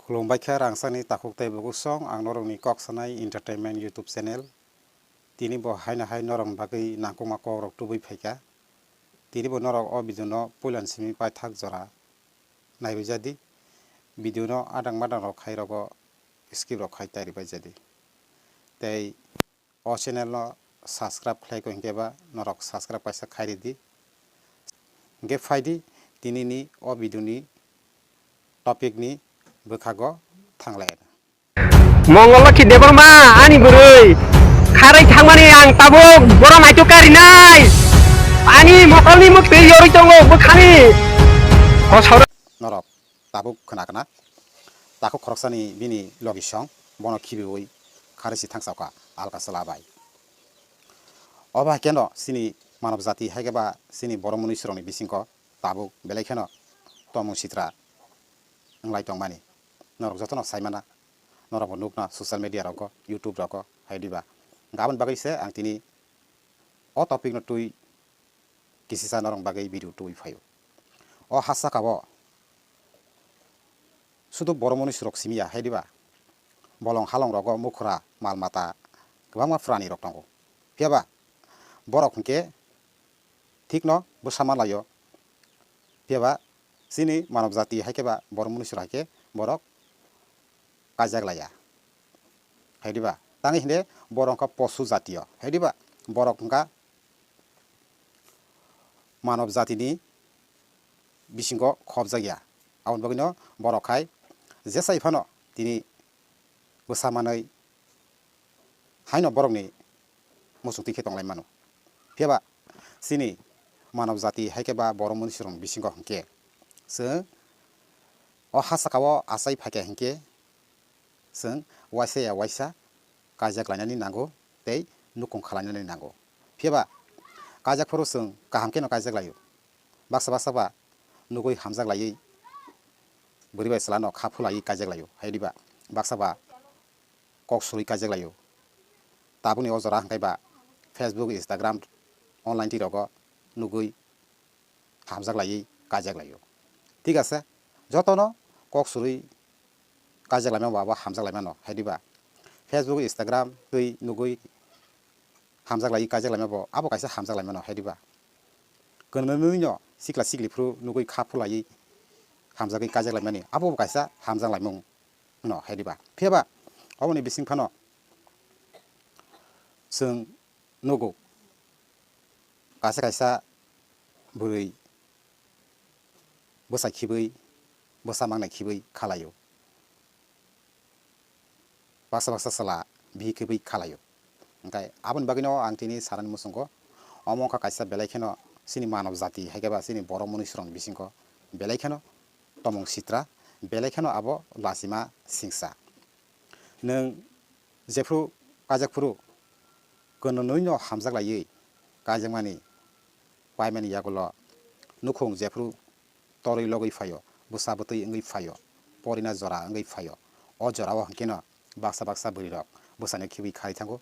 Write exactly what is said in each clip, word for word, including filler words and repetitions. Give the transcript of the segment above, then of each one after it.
Khulumbai kha rangchakni takhuk tei bukhuk song, ang norokni Kok Sanai Entertainment YouTube channel. Tini bo haino hai norokni bagwi nangkukma kokrok tubui phaikha. Tini bo norok o video no puilani simi paithak jora naiwi jadi. Video no adang madang rok khai rogo skip rok khai tari bai jadi. Tei o channel no subscribe khlai kho hinkhe ba norok subscribe kaisa khai ridi. Hinkhe phaidi tinini o video ni topic ni bwkhago thanglai. Mongol Lokhi Debbarma, ani bwrwi. Kharwi thangmani ang tabuk borom aitu karinai. Ani mokolni muktwi yorwi tongo bwkhani. Hosor. Norok tabuk khna khna. Takhuk khoroksani bini logi song, bono khibiwi kharwi si thangsa kha, alka chwla bai. Obo hai kheno chini manob jati hai khe ba chini borok mwnwi srokni bisingo tabuk belai kheno tongmung sitra wnglai tongmani. Norok jotono sai mana, norok bo nukna social media rogo, YouTube rogo, hai diba. Gabon bagwi se ang tini o topic no twi kisisa norok bagwi video twi phaio. O ha saka o sudu borok mwnwi srok simi ya, hai diba. Bolong halong rogo mukhra mal mata kwbangma phrani rok tongo. Phiya ba borok hinkhe thikno bwsa ma laio. Phiya ba chini manob jati hai khe ba borok mwnwi srok hai khe borok kaijak laiya. Hai diba? Tangwi hinde borok wngkha posu jatiyo. Hai diba? Borok wngkha manob jatini bisingo khobjakya. Aboni bagwino borok hai jesa iphano tini bwsa manwi haino borokni muchungtwi khe tonglai mano. Phiya ba chini manob jati hai khe ba borok mwnwi srok bisingo hinkhe chwng o ha saka o achai phaikha hinkhe chwng waisa ya waisa kaijak lainani nango tei nukhung khalainani nango. Phiya ba kaijak phuru chwng kaham kheno kaijak laio. Baksa baksa ba nugui hamjak laiwi bwrwi bai chwla no kha phulaiwi kaijak laio. Hai diba baksa ba kok surwi kaijak laio. Tabukni o jora hwnkhe ba Facebook, Instagram, online twi rogo nugui hamjak laiwi kaijak laio. Thik ase, jotono kok surwi kaijak laimano ba abo hamjak laimano, hai diba? Facebook, Instagram twi nugui hamjak laiwi kaijak laimabo abo kaisa hamjak laimano, hai diba? Kwnwi no sikla sikli phuru nugui kha phulaiwi hamjagwi kaijak laimani abo bo kaisa hamjak laimung no, hai diba? Phiya ba oboni bising phano chwng nugo kaisa kaisa bwrwi bwsa khibwi, bwsa mangnai khibwi khalaio. Baksa baksa chwla bihik khibwi khalaio. Hwnkhe aboni bagwino ang tini sanani muchungo, omo wngkha kaisa belai kheno chini manob jati hai khe ba chini borok mwnwi srokni bisingo belai kheno tongmung sitra, belai kheno abo lachima singsa. Nwng jephru kaijak phuru kwnwi no hamjak laiwi kaijakmani paimani yagulo nukhung jephru torwi logwi phaio, bwsa bwtwi wngwi phaio, porina jora wngwi phaio. O jorao hwnkhe no baksa baksa bwrwi rok bwsano khibwi kharwi thango,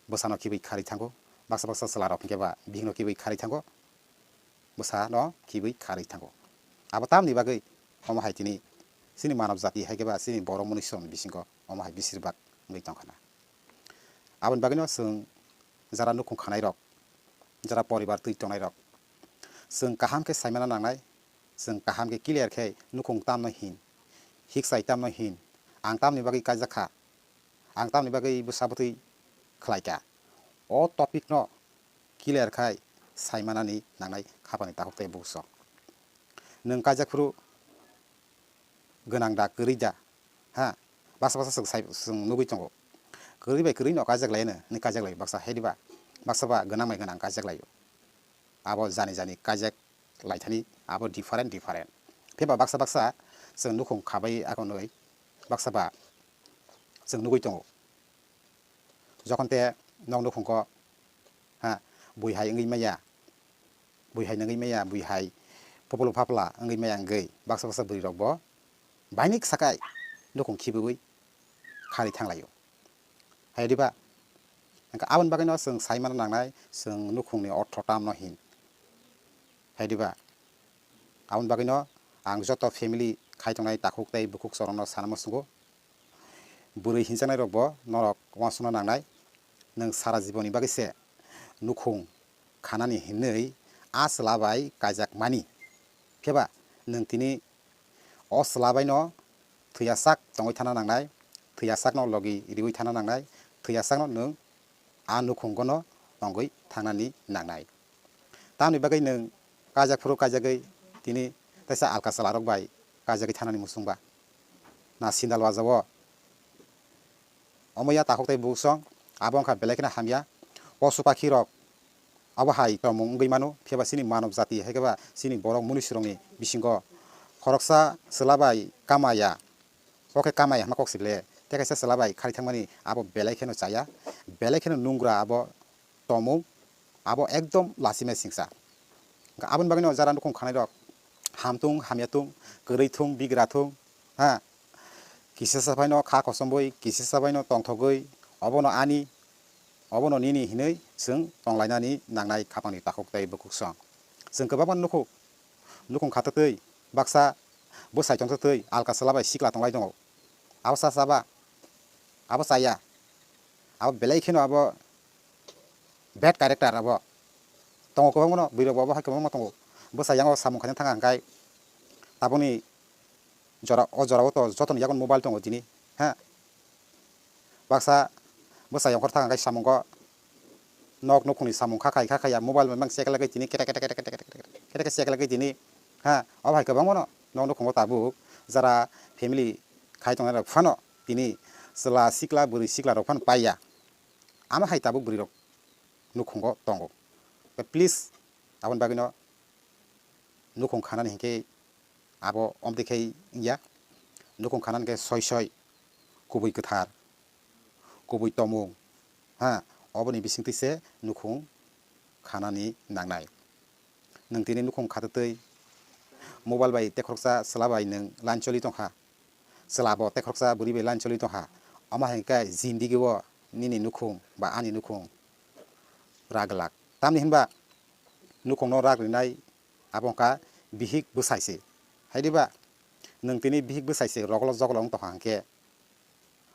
bwsano khibwi kharwi thango, baksa baksa chwla rok hwnkhe ba bihikno khibwi kharwi thango, bwsano khibwi kharwi thango. Abo tamni bagwi omo hai tini chini manob jati hai khe ba chini borok mwnwi srokni bisingo omo hai bisir bak wngwi tongkha na. Aboni bagwino chwng jara nukhung khanai rok, jara poribar twi tongnai rok, chwng kaham khe saimana nangnai, chwng kaham khe clear khe nukhung tamno hin, hiksai tamno hin, ang tamni bagwi kaijak kha, ang tamni bagwi bwsa bwtwi khlai kha. O topic no clear khai saimanani nangnai khapani takhuk tei bukhuk sok. Nwng kaijak phuru gwnang da, kwrwi da, ha? Baksa baksa chwng sai, chwng nugwi tongo. Kwrwi bai kwrwi no kaijak lai no, hwnwi kaijak lai baksa, hai diba? Baksa ba gwnang bai gwnang kaijak laio. Abo jani jani kaijak lai thani, abo different different. Phiya ba baksa baksa chwng nukhung khabai akonwi baksa ba chwng nugwi tongo. Jokhon te nok nukhung kho, ha, bui hai wngwi maya, bui hai nangwi maya, bui hai popolo phapla wngwi maya wngwi baksa baksa bwrwi rok bo bainik sakai nukhung khibiwi kharwi thanglaio. Hai diba? Hwnkhe aboni bagwino chwng sai mano nangnai, chwng nukhungni ortho tamno hin. Hai diba? Aboni bagwino ang joto family khai tongnai takhuk tei bukhuk chwrwngno sana muchungo. Bwrwi hinjaknairokbo norok uansukna nangnai. Nwng sara jibonni bagwi se nukhung khanani hinwi a chwla bai kaijak mani. Phiya ba nwng tini o chwla baino thwiyasak tongwi thana nangnai, thwiyasakno logi riwi thana nangnai, thwiyasakno nwng a nukhungono tongwi thangnani nangnai. Tamoni bagwi nwng kaijak phuru kaijagwi tini teisa alka chwlarok bai kaijagwi thanani muchung ba? Na sindal wajao. Omo ya takhuk tei bukhuk chwrwng, abo wngkha belai kheno hamya. Posu pakhirok abo hai tongmung wngwi mano, phiya ba chini manob jati hai khe ba chini borok munisirokni bisingo khoroksa chwla bai kamaya, kok khe kamaya hwnma kok si le, tei kaisa chwla bai kharwi thangmani abo belai kheno chaya, belai kheno nungra abo tongmung, abo ekdom lachimai singsa. Aboni bagwino jara nukhung khanairok ham tung, hamya tung, kwrwi thung, bigra thung, ha, kisisa phaino kha kosom bui, kisisa phaino tongthogwi, obono ani, obono nini hinwi chwng tonglainani nangnai khapangni takhuk tei bukhuk chwrwng. Chwng kwbangma nukhuk, nukhung khatwtwi baksa bwsai tongtwtwi alka chwla bai sikla tonglai tongo. Abo cha chaba, abo chaya, abo belai kheno abo bad character abo. Tongo kwbangmano, bwrwirokbo abo hai kwbangma tongo. Bwsai yango samung khaina thanga hwnkhe tabukni jora, o jorao to jotoni yago mobile tongo tini, ha. Baksa bwsai yongkhor thanga hwnkhe samungo nok nukhungni samung kha khai, kha khai ya mobile bai mang check lagwi tini kete kete kete kete kete kete kete check lagwi tini, ha. Abo hai kwbangmano nok nukhungo tabuk jara family khai tongnai rok phano tini chwla sikla bwrwi sikla rok phano paiya. Amo hai tabuk bwrwi rok nukhungo tongo. Please, aboni bagwino nukhung khanani hinkhe abo omtwi khai wngya. Nukhung khanani khe soi soi kubui kwthar, kubui tomung, ha, oboni bisingtwi se nukhung khanani nangnai. Nwng tini nukhung khatwtwi mobile bai tei khoroksa chwla bai nwng line choli tongkha, chwla bo tei khoroksa bwrwi bai line choli tongkha, omo hai khe jindigi o nini nukhung ba ani nukhung rak glak. Tamni hinba nukhungno rak rinai abo wngkha bihik bwsai se. Hai diba? Nwng tini bihik bwsai se rogolo jogolo wng tongkha hwnkhe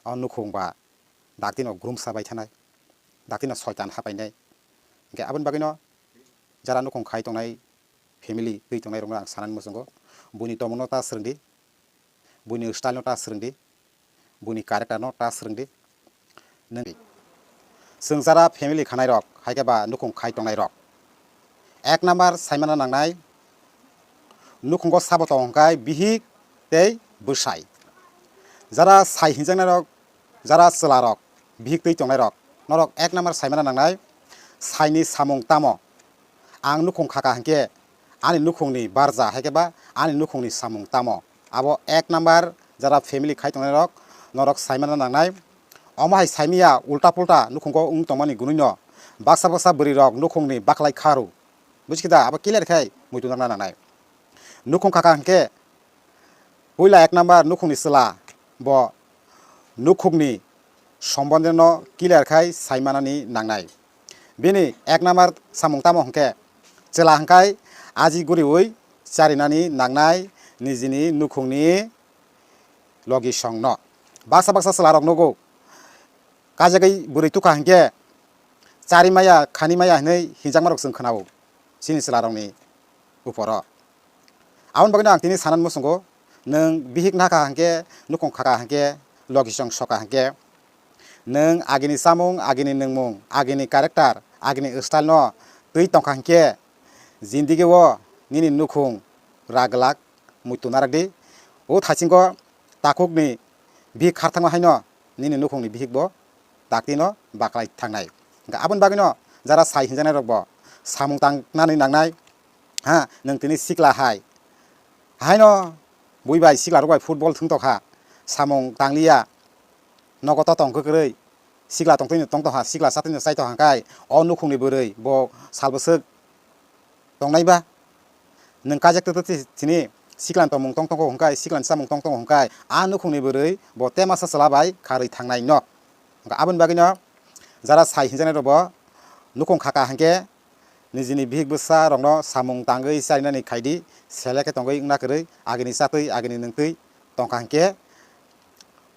o nukhung ba daktino grumsa bai thanai, daktino soitan hapainai. Hwnkhe aboni bagwino jara nukhung khai tongnai, family twi tongnairokno ang sanani muchungo, buini tongmungno ta swrwngdi, buini style no ta swrwngdi, buini character no ta swrwngdi. Nwng chwng jara family khanairok hai khe ba nukhung khai tongnairok, ek number saimana nangnai, nukhungo sabo tong hwnkhe bihik tei bwsai. Jara sai hinjaknairok, jara chwlarok, bihik twi tongnairok, norok ek number saimana nangnai, saini samung tamo? Ang nukhung khaka hwnkhe ani nukhungni barja hai khe ba ani nukhungni samung tamo? Abo ek number jara family khai tongnairok, norok saimana nangnai. Omo hai saimaya ulta pulta nukhungo wng tongmani gwnwino baksa baksa bwrwirok nukhungni baklai kharu. Buji khe da? Abo clear khai muitu nangna nangnai. Nukhung khaka hwnkhe puila ek number nukhungni chwla bo nukhungni sombondeno clear khai saimanani nangnai. Bini ek number samung tamo hwnkhe chwla hwnkhe aji guriui charinani nangnai nijini nukhungni logi songno. Baksa baksa chwlarok nugo kajagwi bwrwi tukha hwnkhe chari maya khani maya hinwi hinjakmarok chwng khwnao chini chwlarokni uporo. Aboni bagwino ang tini sanani muchungo, nwng bihik nakha hwnkhe, nukhung khaka hwnkhe, logi song soka hwnkhe, nwng agini chamung, agini nwngmung, agini character, agini style no twi tongkha hwnkhe, jindigi o nini nukhung rak glak muitu narakdi. O thaisingo takhukni bihik kharthangma haino nini nukhungni bihik bo daktino baklai thangnai. Hwnkhe aboni bagwino jara sai hinjaknairokbo samung tangnani nangnai, ha, nwng tini sikla hai. Haino bui bai siklarok bai football thwng tongkha, samung tangliya, nogo totong kwkrwi, sikla tongtwino tongtokha, sikla chatwino chaitokha hwnkhe o nukhungni bwrwi bo sal bwswk tongnai ba? Nwng kajak twtwi tini siklani tongmung tong tongo hwnkhe, siklani chamung tong tongo hwnkhe, a nukhungni bwrwi bo te masa chwla bai kharwi thangnai no. Hwnkhe aboni bagwino jara sai hinjaknai rokbo nukhung khaka hwnkhe Nijini bihik bwsa rokno samung tangwi charinani khaidi, sele khe tongwi wngna kwrwi, agini chatwi, agini nungtwi tongkha hinkhe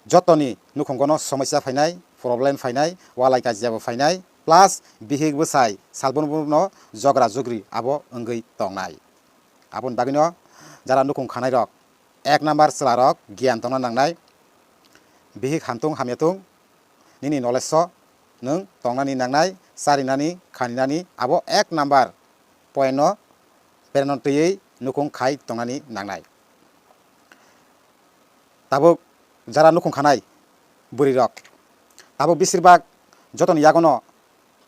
jotoni nukhungo no somosya phainai, problem phainai, walai kajiyabo phainai, plus bihik bwsai salbon no jogra jugri abo wngwi tongnai. Aboni bagwino jara nukhung khanai rok, ek number chwla rok giyan tongna nangnai, bihik hamtung hamya tung, nini knowledge o nwng tongnani nangnai, charinani, khaninani, abo ek number point no bereno twiwi nukhung khai tongnani nangnai. Tabuk jara nukhung khanai bwrwi rok, tabuk besir bak jotoni yagono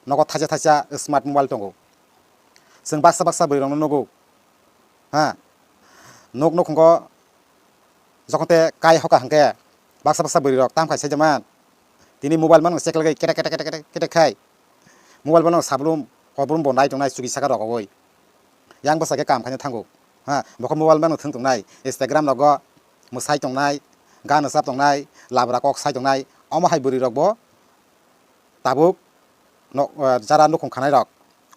nogo thaisa thaisa smart mobile tongo. Chwng baksa baksa bwrwi rokno nugo, ha, nok nukhungo jokhon te kai hoka hwnkhe baksa baksa bwrwi rok tam khai saijaman. Tini mobile mano check lagwi ketek ketek ketek ketek ketek khai mobile mano sablum korbrum bo nai tongnai chuki saka rogogoi. Yang bwsa khe kam khaina thango, ha, bokho mobile mano thwng tongnai, Instagram rogo mwsai tongnai, gan rwchap tongnai, labra kok sai tongnai, omo hai bwrwi rok bo tabuk no, ah, jara nukhung khanai rok,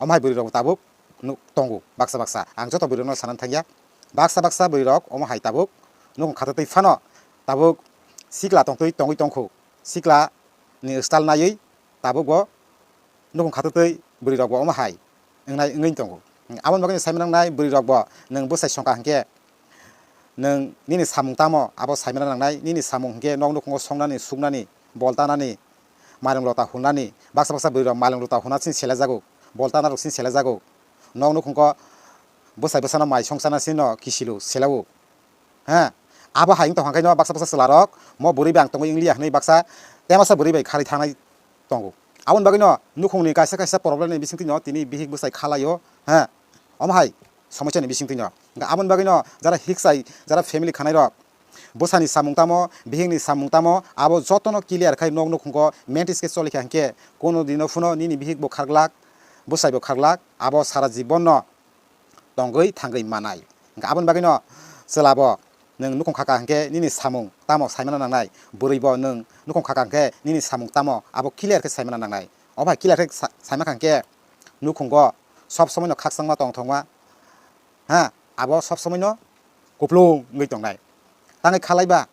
omo hai bwrwi rok bo tabuk nuk tongo baksa baksa. Ang joto bwrwi rokno sanani thangya, baksa baksa bwrwi rok omo hai tabuk nukhung khatwi twi phano tabuk sikla tongtwi tongwi tongkhu, sikla ni style naiwi tabuk bo nukhung khatwi twi bwrwi rok bo omo hai wngnai wngwi tongo. Aboni bagwi sai manangnai bwrwi rok bo nwng bwsai songkha hinkhe nwng nini samung tamo abo sai mana nangnai, nini samung hinkhe nok nukhungo songnani, suknani, bol tanani, mairung lota hunani, baksa baksa bwrwi rok mairung lota huna sini selejago, bol tana rok sini selejago, nok nukhungo bwsai bwsano mai songchana sini no kisilu selao. Ha, abo hai wng tongkha khe no baksa baksa chwla rok mo bwrwi bai ang tongwi wng liya hwnwi baksa temasa bwrwi bai kharwi thangnai tongo. Aboni bagwi no nukhungni kaisa kaisa problem ni bisingtwi no tini bihik bwsai khalaio, ha, omo hai somosya ni bisingtwi no. Hwnkhe aboni bagwi no jara hiksai, jara family khanai rok, bwsani samung tamo, bihikni samung tamo, abo jotono clear khai nok nukhungo manage khe choli kha hinkhe kono dino phano nini bihik bo kharglak, bwsai bo kharglak, abo sara jibon no tongwi thangwi manai. Hwnkhe aboni bagwino chwla bo nwng nukhung khaka hwnkhe nini samung tamo saimana nangnai, bwrwi bo nwng nukhung khaka hwnkhe nini samung tamo abo clear khe saimana nangnai. O bai clear khe sa-, saima kha hwnkhe nukhungo sob somoino khakchangma tongthokma, ha, abo sob somoino kuplung wngwi tongnai. Tangwi khalaiba,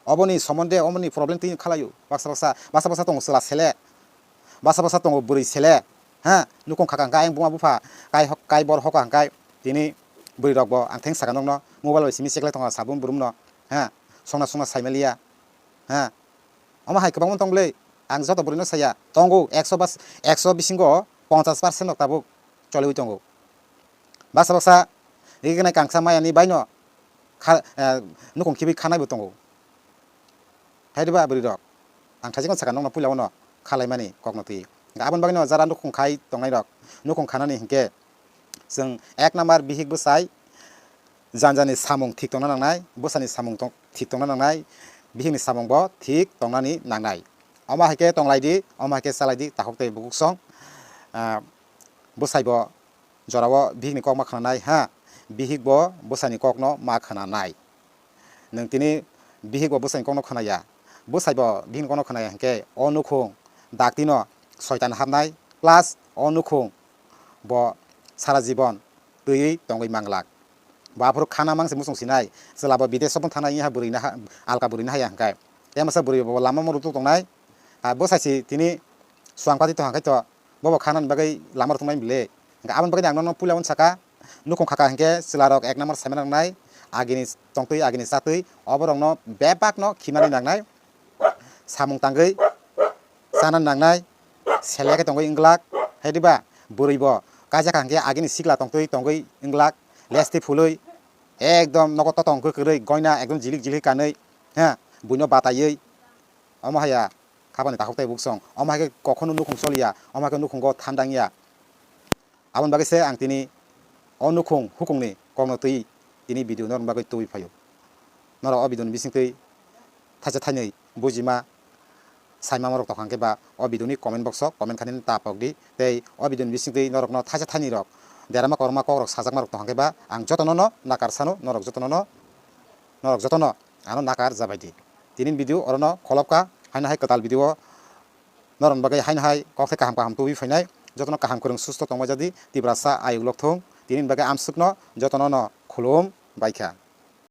oboni somonde, oboni problem twi khalaio. Baksa baksa, baksa baksa tongo chwla sele, baksa baksa tongo bwrwi sele, ha, nukhung khaka hwnkhe ayang buma bupha, kai hok-, kai bor hoka hwnkhe tini bwrwi rok bo ang theng saka nokno mobile bai simi cheklai tongo sabun burumno, ha, songna songna saimaliya, ha. Omo hai kwbangma tong bwle, ang joto bwrwino saya, tongo ekso bas-, ekso bisingo ponchas percent rok tabuk choliwi tongo. Baksa baksa rignai kangsa mayani baino kha-, eh, nukhung khibi khanaibo tongo. Hai diba bwrwi rok? Ang thaisingno sakha nokno puila ono khalaimani kokno twi. Aboni bagwino jara nukhung khai tongnai rok, nukhung khanani hinkhe chwng ek number bihik bwsai janjani samung thik tongna nangnai, bwsani samung tong-, thik tongna nangnai, bihikni samung bo thik tongnani nangnai. Omo hai khe tonglai di, omo hai khe chalai di, takhuk tei bukhuk song, ah, bwsai bo jorao bihikni kok ma khnanai ha, bihik bo bwsaini kokno ma khnanai. Nwng tini bihik bo bwsaini kokno khnaya, bwsai bo bihikni kokno khnaya hinkhe o nukhung daktino soitan hapnai, plus o nukhung bo sara jibon twiwi tongwi manglak. Bo aphuru khana mangsi muchung sinai, chwla bo bidesh o thangna wngya bwrwi naha, alka bwrwi nahaya hinkhe. Tei masa bwrwi bo lama moro tuk tongnai, ah, bwsai si tini suang pati tong hwnkhe to, bobo khanani bagwi lama rok tongnai bile. Hwnkhe aboni bagwi ang nono puila unsaka, nukhung khaka hinkhe chwla rok ek number saimana nangnai, agini tongtwi, agini chatwi, oborokno bebakno khimani nangnai, samung tangwi chana nangnai, sele khe tongwi wngglak, hai diba? Bwrwi bo kaisa kha hinkhe agini sikla tongtwi tongwi wngglak, lesti phulwi, ekdom nogo totong kwrwi, goina ekdom jilik jilik kanwi, ha, buino bataiwi, omo haya, khapani takhuk tei buksong, omo hai khe kokhono nukhung choliya, omo hai khe nukhungo thandangya. Aboni bagwi se ang tini o nukhung hukungni kokno twi tini video norokni bagwi tubui phaio. Norok o video ni bisingtwi thaisa thainwi bujima saimama rok tongkha hwnkhe ba o video ni comment box o comment khainani ta pok di, tei o video ni bisingtwi norokno thaisa thainwi rok derama korma kok rok sajakma rok tongkha hwnkhe ba ang jotono no nakar sano, norok jotono no, norok jotono ano nakar jabai di. Tini video orono kholopkha, haino hai kwtal video o norokni bagwi haino hai kok tei kaham kaham tubui phainai. jotono kaham kwrwng susto tongbai jadi Tiprasa ayuk lok thung. Tini bagwi amswkno jotono no khulum baikha.